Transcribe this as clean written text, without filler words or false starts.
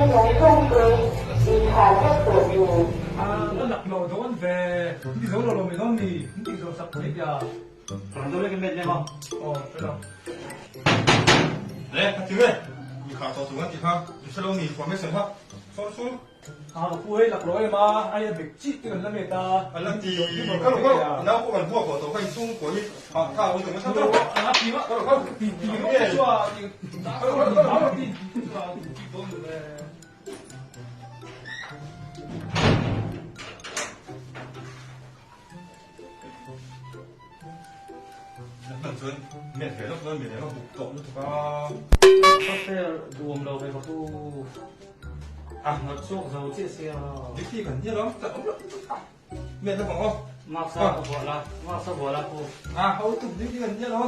zawng zawngte inkhar vek tawh tur. A la laklawh dawn ve, in ti zo lo lo mai dawn ni, in tih zawh sak theih ya. Kan zo lek em em a. Aw, hre lo. Le, ka ti nge? Mi khar tawh tur an ti kha, in hre lo ni, formation kha sawn chu. A ka pu hei laklawh em a, ai a bek chih te kan la met a. A la ti, ka lo ka lo, i nau pawh kan buak tawh tawh kha inchhung pawh hi hah tha awm tawh nasa tawh. A ti ma, ti ti ngawt chu a, ti ka lo ka lo ka lo ti chu a, ti dawn lo ve. Hman chuan met ve lawk chuan mi leh a buk tawh lutuk a. Ka fair duam lo ve ka pu. A hnawt chhuak zo chiah sia. Dikhi kan nia lo tak awm lo. Met la hawng aw. Mask a vuah la, mask a vuah la pu. A ho tuk dikhi kan nia lo.